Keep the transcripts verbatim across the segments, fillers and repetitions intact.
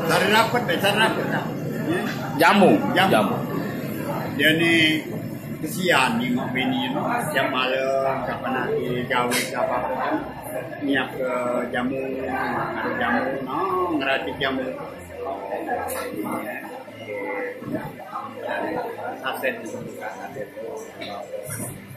Sari rapet deh, sari rapet dah. Jamu, jamu. Jamu. Dia ni kesian ni mak bini ni. Tiap malam, kapan nanti gawe apa-apa kan. Nyiap ke jamu, ada jamu, no, ngeracik jamu. Saset itu bukan saset.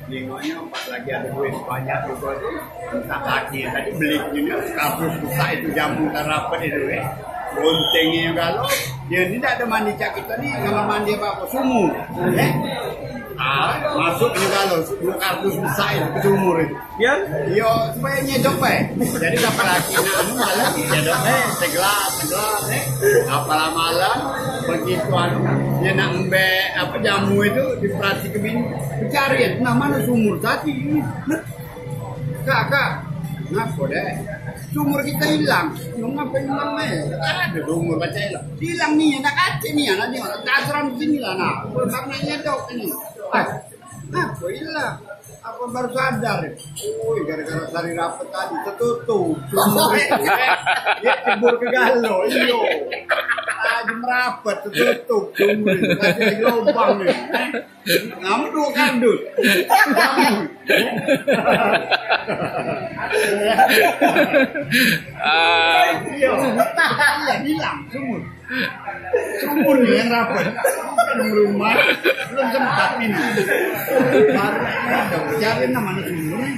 Nengoknya pas lagi ada duit banyak juga tu. Entah laki tadi beli punya kardus besar itu jamu tak rapet itu eh. Goncengnyo galo, dia ni tak ada mandi cak kita ni, kalau mandi apa-apa sumur. Eh? Ah, masuk juga galo, dua kardus besar itu ke sumur itu. Ya? Yo, supaya nyedok bae. Jadi siapa lagi nak anu malam nyedok bae, segelas, segelas eh. Apalah malam begitu anu dia nak ngembek apa jamu itu diperhati ke bini. Cari nah mana sumur tadi. Kak, kak, ngapo deh? Sumur kita hilang. Lu ngapain hilang eh? Ada sumur baca hilang. Hilang ni nak kacau ni anak ni orang tasaran sini lah nah. Karena nyedok ini. Ah, apa hilang? Apa baru sadar? Oi, gara-gara sari rapet tadi tertutup. Sumur itu, eh. Dia cebur ke galo, iyo. Lagi merapet tertutup sumur itu. Kasih lagi lubang ni. Eh. Nama dua kardus. Ah. Iyo. Iya, hilang sumur. Sumur ni yang rapet. Belum rumah, belum sempat ini. Baru ada cari nama anak sumur ni.